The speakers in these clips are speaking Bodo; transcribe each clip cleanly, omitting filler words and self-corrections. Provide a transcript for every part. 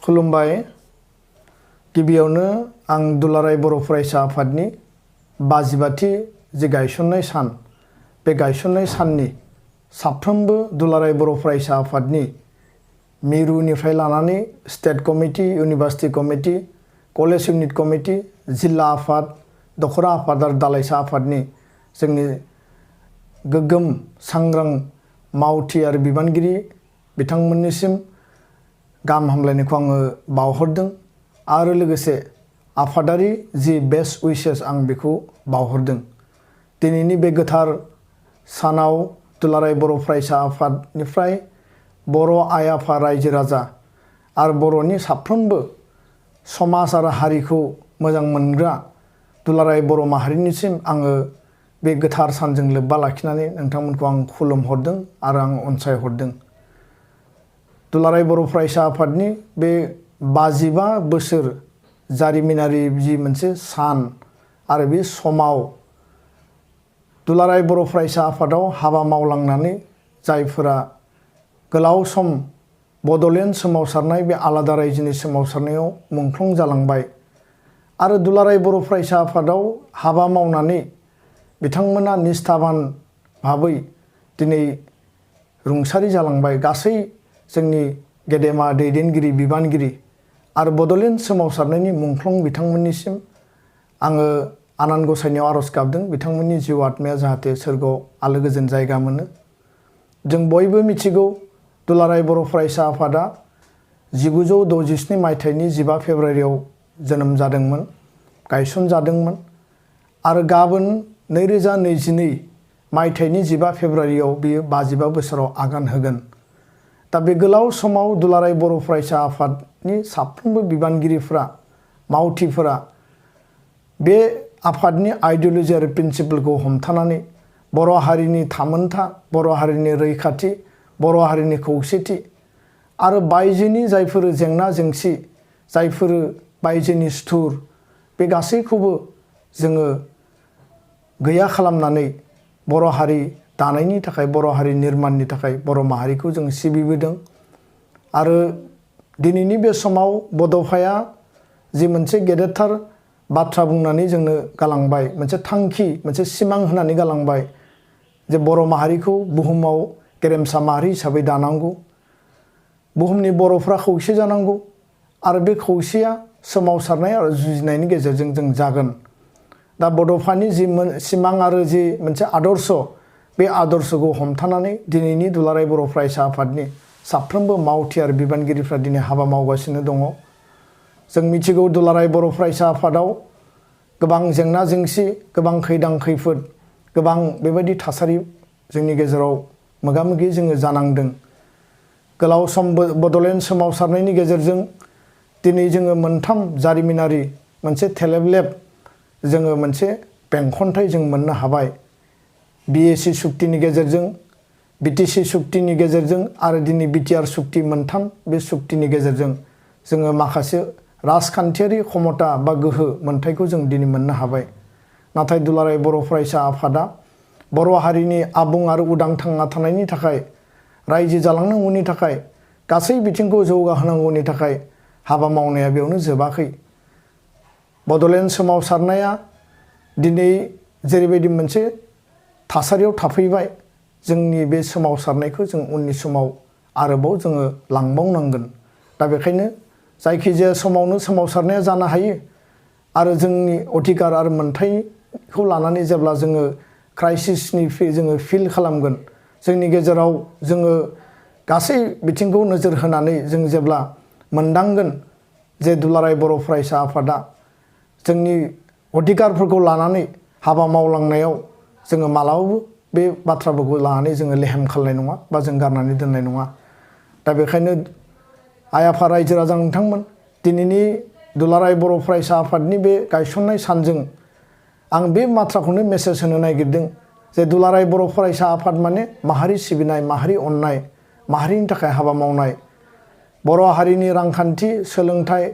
खुलुमबाय। गिबियावनो आं दुलाराय बर' फरायसा आफादनि 52थि जे गायसननाय सान, बे गायसननाय साननि साफ्रोमबो दुलाराय बर' फरायसा आफादनि मिरुनिफ्राय लानानै state committee, university committee, college unit committee, जिल्ला आफाद, दखरा आफाद आरो दालाइसा आफादनि जोंनि गोग्गोम सांग्रां मावथि आरो बिबानगिरि बिथांमोननिसिम गाहाम हामलायनायखौ आङो बावहरदों आरो लोगोसे आफादारि जि बेस्ट उइसेस आं बेखौ बावहरदों। दिनैनि बे गोथार सानाव दुलाराय बर' फरायसा आफादनिफ्राय बर' आइ आफा रायजो राजा आरो बर'नि साफ्रोमबो समाज आरो हारिखौ मोजां मोनग्रा दुलाराय बर' माहारिनिसिम आङो बे गोथार सानजों लोब्बा लाखिनानै नोंथांमोनखौ आं खुलुमहरदों आरो आं अनसायहरदों। दुलाराय बर' फरायसा आफादनि बे 55 बोसोर जारिमिनारि जि मोनसे सान आरो बे समाव दुलाराय बर' फरायसा आफादाव हाबा मावलांनानै जायफोरा गोलाव सम बड'लेण्ड सोमावसारनाय बे आलादा रायजोनि सोमावसारनायाव मुंख्लं जालांबाय आरो दुलाराय बर' फरायसा आफादाव हाबा मावनानै बिथांमोना निष्ठाबान भाबै दिनै रुंसारि जालांबाय। गासै जोंनि गेदेमा दैदेनगिरि बिबानगिरि आरो बड'लेण्ड सोमावसारनायनि मुंख्लं बिथांमोननिसिम आङो आनान गसाइनियाव आर'ज गाबदों बिथांमोननि जिउ आत्माया जाहाथे सोरगोआव आलो गोजोन जायगा मोनो। जों बयबो मिथिगौ दुलाराय बर' फरायसा आफादा 1967 मायथाइनि 15 फेब्रुवारियाव जोनोम जादोंमोन, गायसनजादोंमोन आरो गाबोन 2022 मायथाइनि 15 फेब्रुवारियाव बियो 55 बोसोराव आगान होगोन। दा बे गोलाव समाव दुलाराय बर' फरायसा आफादनि साफ्रोमबो बिबानगिरिफ्रा, मावथिफोरा बे आफादनि आइडिय'लजि आरो प्रिन्सिपलखौ हमथानानै बर' हारिनि थामोनथा, बर' हारिनि रैखाथि, बर' हारिनि खौसेथि आरो बायजोनि जायफोर जेंना जेंसि, जायफोर बायजोनि सुथुर, बे गासैखौबो जोङो गैया खालामनानै बर' हारि दानायनि थाखाय, बर' हारि निर्माणनि थाखाय बर' माहारिखौ जों सिबिबोदों। आरो दिनैनि बे समाव बड'फाया जि मोनसे गेदेरथार बाथ्रा बुंनानै जोंनो गालांबाय, मोनसे थांखि, मोनसे सिमां होनानै गालांबाय जे बर' माहारिखौ बुहुमाव गेरेमसा माहारि हिसाबै दानांगौ, बुहुमनि बर'फ्रा खौसे जानांगौ आरो बे खौसेया सोमावसारनाय आरो जुजिनायनि गेजेरजों जों जागोन। दा बड'फानि जि सिमां आरो जि मोनसे आदर्श, बे आदर्शखौ हमथानानै दिनैनि दुलाराय बर' फरायसा आफादनि साफ्रोमबो मावथि आरो बिबानगिरिफ्रा दिनै हाबा मावगासिनो दङ। जों मिथिगौ दुलाराय बर' फरायसा आफादाव गोबां जेंना जेंसि, गोबां खैदां खैफोद, गोबां बेबायदि थासारि जोंनि गेजेराव मोगा मोगि जोङो जानांदों। गोलाव सम बड'लेण्ड सोमावसारनायनि गेजेरजों दिनै जोङो मोनथाम जारिमिनारि मोनसे थेलेबलेब जोङो मोनसे बेंखनथाय जों मोननो हाबाय। BAC सुक्तिनि गेजेरजों, BTC सुक्तिनि गेजेरजों आरो दिनै BTR सुक्ति, मोनथाम बे सुक्तिनि गेजेरजों जोङो माखासे राजखान्थियारि क्षमता बा गोहो मोन्थायखौ जों दिनै मोननो हाबाय। नाथाय दुलाराय बर' फरायसा आफादा बर' हारिनि आबुं आरो उदां थांना थानायनि थाखाय, रायजो जालांनांगौनि थाखाय, गासै बिथिंखौ जौगाहोनांगौनि थाखाय हाबा मावनाया बेयावनो जोबाखै। बड'लेण्ड सोमावसारनाया दिनै जेरैबायदि मोनसे थासारियाव थाफैबाय, जोंनि बे सोमावसारनायखौ जों उननि समाव आरोबाव जोङो लांबावनांगोन। दा बेखायनो जायखिजाया समावनो सोमावसारनाया जानो हायो आरो जोंनि अधिकार आरो मोन्थायखौ लानानै जेब्ला जोङो क्राइसिसनि जोङो फिल खालामगोन, जोंनि गेजेराव जोङो गासै बिथिंखौ नोजोर होनानै जों जेब्ला मोनदांगोन जे दुलाराय बर' फरायसा आफादा जोंनि अधिकारफोरखौ लानानै हाबा मावलांनायाव जोङो मालाबाबो बे बाथ्राफोरखौ लानानै जोङो लेहेम खालामनाय नङा बा जों गारनानै दोननाय नङा। दा बेखायनो आइ आफा रायजो राजा नोंथांमोन, दिनैनि दुलाराय बर' फरायसा आफादनि बे गायसननाय सानजों आं बे बाथ्राखौनो मेसेज होनो नागिरदों जे दुलाराय बर' फरायसा आफाद माने माहारि सिबिनाय, माहारि अननाय, माहारिनि थाखाय हाबा मावनाय, बर' हारिनि रांखान्थि, सोलोंथाइ,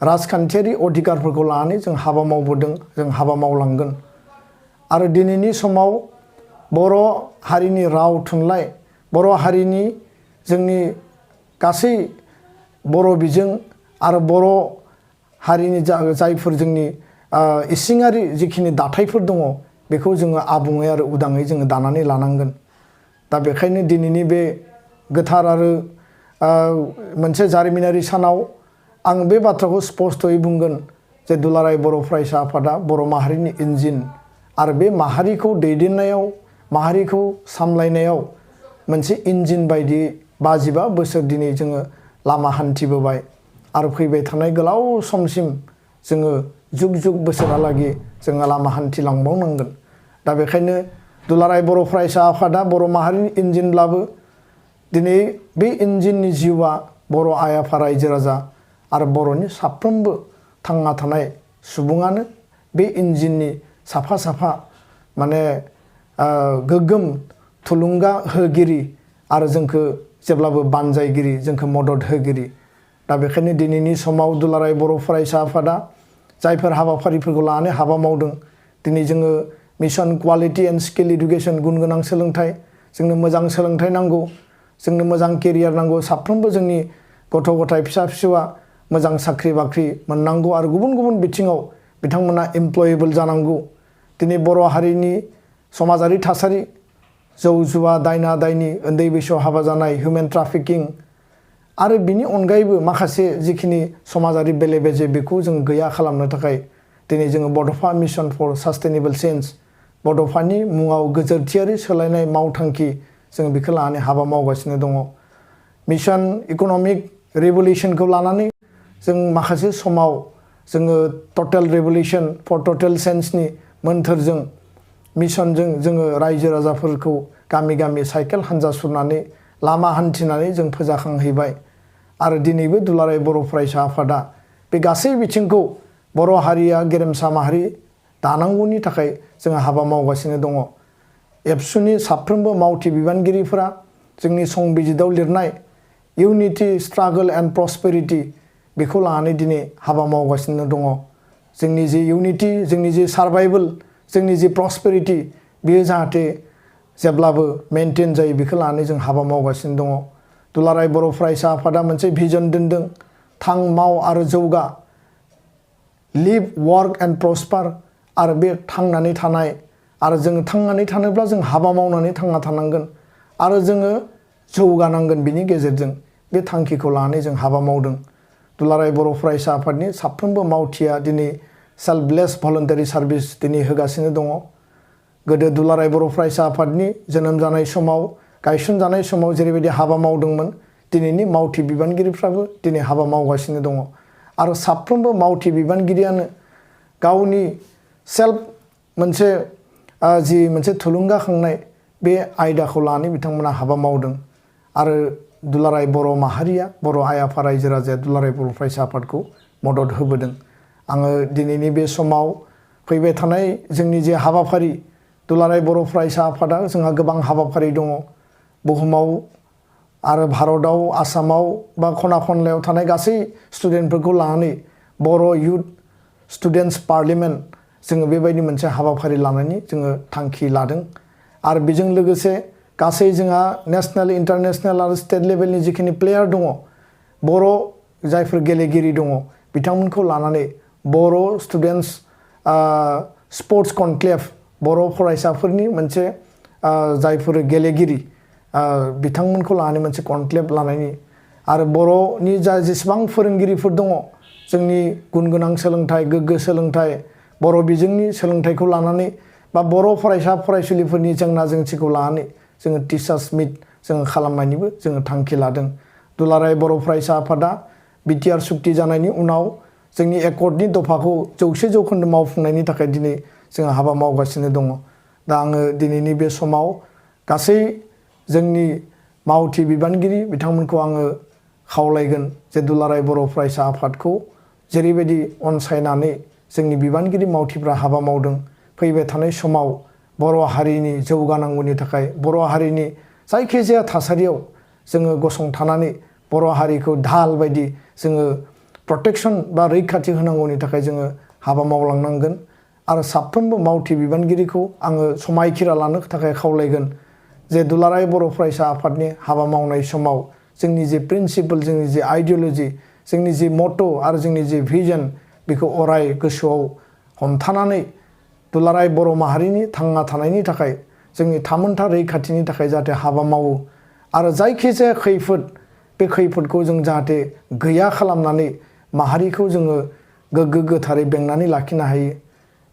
राजखान्थियारि अधिकारफोरखौ लानानै जों हाबा मावबोदों, जों हाबा मावलांगोन। आरो दिनैनि समाव बर' हारिनि राव थुनलाइ, बर' हारिनि जोंनि गासै बर' बिजों आरो बर' हारिनि जायफोर जोंनि इसिङारि जिखिनि दाथायफोर दङ बेखौ जोङो आबुङै आरो उदाङै जोङो दानानै लानांगोन। दा बेखायनो दिनैनि बे गोथार आरो मोनसे जारिमिनारि सानाव आं बे बाथ्राखौ स्पष्टयै बुंगोन जे दुलाराय बर' फरायसा आफादा बर' माहारिनि इन्जिन आरो बे माहारिखौ दैदेननायाव माहारिखौ सामलायनायाव मोनसे इन्जिन बायदि 52 बोसोर दिनै जोङो लामा हान्थिबोबाय आरो फैबाय थानाय गोलाव समसिम जोङो जुग जुग बोसोरालागै जोङो लामा हान्थिलांबावनांगोन। दा बेखायनो दुलाराय बर' फरायसा आफादा बर' माहारिनि इन्जिनब्लाबो दिनै बे इन्जिननि जिउआ बर' आइ आफा रायजो राजा आरो बर'नि साफ्रोमबो थांना थानाय सुबुङानो बे इन्जिननि साफा साफा माने गोग्गोम थुलुंगा होगिरि आरो जोंखौ जेब्लाबो बानजायगिरि जोंखौ मदद होगिरि। दा बेखायनो दिनैनि समाव दुलाराय बर' फरायसा आफादा जायफोर हाबाफारिफोरखौ लानानै हाबा मावदों दिनै जोङो mission quality and skill education गुन गोनां सोलोंथाइ जोंनो मोजां सोलोंथाइ नांगौ जोंनो मोजां केरियार नांगौ साफ्रोमबो जोंनि गथ' गथाय फिसा फिसौआ मोजां साख्रि बाख्रि मोननांगौ आरो गुबुन गुबुन बिथिङाव बिथांमोना एमप्लयेबल जानांगौ। दिनै बर' हारिनि समाजारि थासारि जौ जुवा दायना दायनि उन्दै बैसोआव हाबा जानाय हिउमेन ट्राफिकिं आरो बिनि अनगायैबो माखासे जिखिनि समाजारि बेले बेजे बेखौ जों गैया खालामनो थाखाय दिनै जोङो बड'फा मिशन फर सास्टेनेबल चेन्ज बड'फानि मुङाव गोजोरथियारि सोलायनाय मावथांखि जों बेखौ लानानै हाबा मावगासिनो दङ। मिशन इक'नमिक रिभलिउसनखौ लानानै जों माखासे समाव जोङो टटेल रिभलिउसन फर टटेल चेन्जनि मोन्थोरजों मिशनजों जोङो रायजो राजाफोरखौ गामि गामि साइकेल हान्जा सुरनानै लामा हान्थिनानै जों फोजाखांहैबाय आरो दिनैबो दुलाराय बर' फरायसा आफादा बे गासै बिथिंखौ बर' हारिया गेरेमसा माहारि दानांगौनि थाखाय जोङो हाबा मावगासिनो दङ। एबसुनि साफ्रोमबो मावथि बिबानगिरिफोरा जोंनि संबिजिदाव लिरनाय इउनिटि स्ट्रागल एन्ड प्रस्पेरिटि बेखौ लानानै दिनै हाबा मावगासिनो दङ। जोंनि जि इउनिटि जोंनि जि सार्भाइभेल जोंनि जि प्रस्पेरिटि बेयो जाहाथे जेब्लाबो मेनटेन जायो बेखौ लानानै जों हाबा मावगासिनो दङ। दुलाराय बर' फरायसा आफादा मोनसे भिजन दोनदों थां माव आरो जौगा लिभ वार्क एन्ड प्रस्पार आरो बे थांनानै थानाय आरो जोङो थांनानै थानोब्ला जों हाबा मावनानै थांना थानांगोन आरो जोङो जौगानांगोन बिनि गेजेरजों बे थांखिखौ लानानै जों हाबा मावदों। दुलाराय बर' फरायसा आफादनि साफ्रोमबो मावथिया दिनै सेल्फलेस भलन्टारि सार्भिस दिनै होगासिनो दङ। गोदो दुलाराय बर' फरायसा आफादनि जोनोम जानाय समाव गायसनजानाय समाव जेरैबायदि हाबा मावदोंमोन दिनैनि मावथि बिबानगिरिफ्राबो दिनै हाबा मावगासिनो दङ आरो साफ्रोमबो मावथि बिबानगिरियानो गावनि सेल्फ मोनसे जि मोनसे थुलुंगाखांनाय बे आयदाखौ लानानै बिथांमोना हाबा मावदों आरो दुलाराय बर' माहारिया बर' आइ आफा रायजो राजाया दुलाराय बर' फरायसा आफादखौ मदद होबोदों। आङो दिनैनि बे समाव फैबाय थानाय जोंनि जे हाबाफारि दुलाराय बर' फरायसा आफादा जोंहा गोबां हाबाफारि दङ बुहुमाव आरो भारताव आसामाव बा खना खनलायाव थानाय गासै स्टुडेन्टफोरखौ लानानै बर' इयुथ स्टुडेन्टस पार्लियामेन्ट जोङो बेबायदि मोनसे हाबाफारि लानायनि जोङो थांखि लादों आरो बेजों लोगोसे गासै जोंहा नेसनेल इन्टारनेसनेल आरो स्टेट लेभेलनि जिखिनि प्लेयार दङ बर' जायफोर गेलेगिरि दङ बिथांमोनखौ लानानै बर' स्टुडेन्टस स्पर्ट्स कनक्लेभ बर' फरायसाफोरनि मोनसे जायफोर गेलेगिरि बिथांमोनखौ लानानै मोनसे कनक्लेभ लानायनि आरो बर'नि जेसेबां फोरोंगिरिफोर दङ जोंनि गुन गोनां सोलोंथाइ गोग्गो सोलोंथाइ बर' बिजोंनि सोलोंथाइखौ लानानै बा बर' फरायसा फरायसुलिफोरनि जेंना जेंसिखौ लानानै जोङो टिचार्स मिट जोङो खालामनायनिबो जोङो थांखि लादों। दुलाराय बर' फरायसा आफादा बिटिआर सुक्ति जानायनि उनाव जोंनि एकर्डनि दफाखौ 100% मावफुंनायनि थाखाय दिनै जोङो हाबा मावगासिनो दङ। दा आङो दिनैनि बे समाव गासै जोंनि मावथि बिबानगिरि बिथांमोनखौ आङो खावलायगोन जे दुलाराय बर' फरायसा आफादखौ जेरैबायदि अनसायनानै जोंनि बिबानगिरि मावथिफ्रा हाबा मावदों फैबाय थानाय समाव बर' हारिनि जौगानांगौनि थाखाय बर' हारिनि जायखिजाया थासारियाव जोङो गसंथानानै बर' हारिखौ धाल बायदि जोङो प्रटेक्सन बा रैखाथि होनांगौनि थाखाय जोङो हाबा मावलांनांगोन आरो साफ्रोमबो मावथि बिबानगिरिखौ आङो समायखिरा लानो थाखाय खावलायगोन जे दुलाराय बर' फरायसा आफादनि हाबा मावनाय समाव जोंनि जे प्रिन्सिपल जोंनि जे आइडिय'ल'जि जोंनि जि मट' आरो जोंनि जि भिजन बेखौ अराय गोसोआव हमथानानै दुलाराय बर' माहारिनि थांना थानायनि थाखाय जोंनि थामोनथा रैखाथिनि थाखाय जाहाथे हाबा मावो आरो जायखिजाया खैफोद बे खैफोदखौ जों जाहाथे गैया खालामनानै माहारिखौ जोङो गोग्गो गोथारै बेंनानै लाखिनो हायो।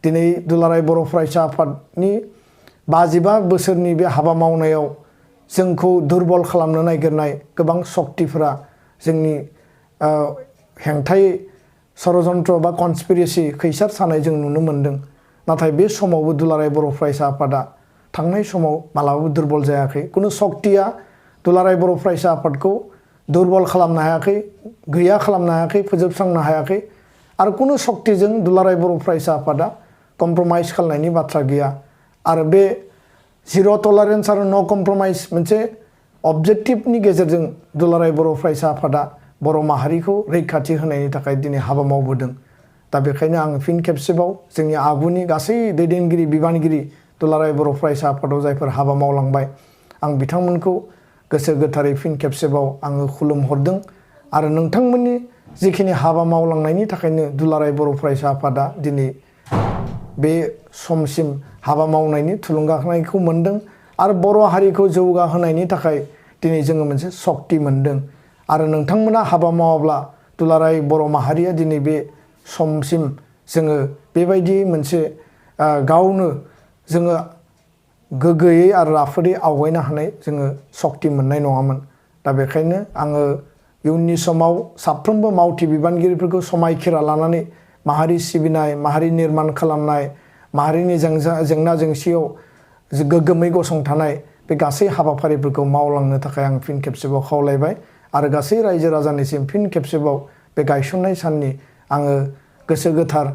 दिनै दुलाराय बर' फरायसा आफादनि 55 बोसोरनि बे हाबा मावनायाव जोंखौ दुरबल खालामनो नागिरनाय गोबां शक्तिफोरा जोंनि हेंथायै षड़यन्त्र बा कनस्पिरेसि खैसार सानाय जों नुनो मोन्दों। नाथाय बे समावबो दुलाराय बर' फरायसा आफादा थांनाय समाव मालाबाबो दुरबल जायाखै। कुनु शक्तिया दुलाराय बर' फरायसा आफादखौ दुरबल खालामनो हायाखै, गैया खालामनो हायाखै, फोजोबस्रांनो हायाखै आरो कुनु शक्तिजों दुलाराय बर' फरायसा आफादा कमप्रमाइज खालामनायनि बाथ्रा गैया। आरो बे जिर' टलारेन्स आरो न' कमप्रमाइज मोनसे अबजेक्टिभनि गेजेरजों दुलाराय बर' फरायसा आफादा बर' माहारिखौ रैखाथि होनायनि थाखाय दिनै हाबा मावबोदों। दा बेखायनो आं फिन खेबसेबाव जोंनि आगुनि गासै दैदेनगिरि बिबानगिरि दुलाराय बर' फरायसा आफादाव जायफोर हाबा मावलांबाय आं बिथांमोनखौ गोसो गोथारै फिन खेबसेबाव आङो खुलुमहरदों। आरो नोंथांमोननि जिखिनि हाबा मावलांनायनि थाखायनो दुलाराय बर' फरायसा आफादा दिनै बे समसिम हाबा मावनायनि थुलुंगानायखौ मोन्दों आरो बर' हारिखौ जौगाहोनायनि थाखाय दिनै जोङो मोनसे शक्ति मोन्दों। आरो नोंथांमोना हाबा मावाब्ला दुलाराय बर' माहारिया दिनै बे समसिम जोङो बेबायदि मोनसे गावनो जोङो गोग्गोयै आरो राफोदै आवगायनो हानाय जोङो शक्ति मोननाय नङामोन। दा बेखायनो आङो इयुननि समाव साफ्रोमबो मावथि बिबानगिरिफोरखौ समायखिरा लानानै माहारि सिबिनाय, माहारि निर्माण खालामनाय, माहारिनि जेंना जेंसियाव गोग्गोमै गसंथानाय बे गासै हाबाफारिफोरखौ मावलांनो थाखाय आं फिन खेबसेबाव खावलायबाय। आरो गासै रायजो राजानिसिम फिन खेबसेबाव बे गायसननाय साननि आङो गोसो गोथार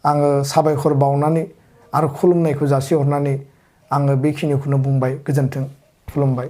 आङो साबायखर बावनानै आरो खुलुमनायखौ जासिहरनानै आङो बेखिनिखौनो बुंबाय। गोजोन्थों, खुलुमबाय।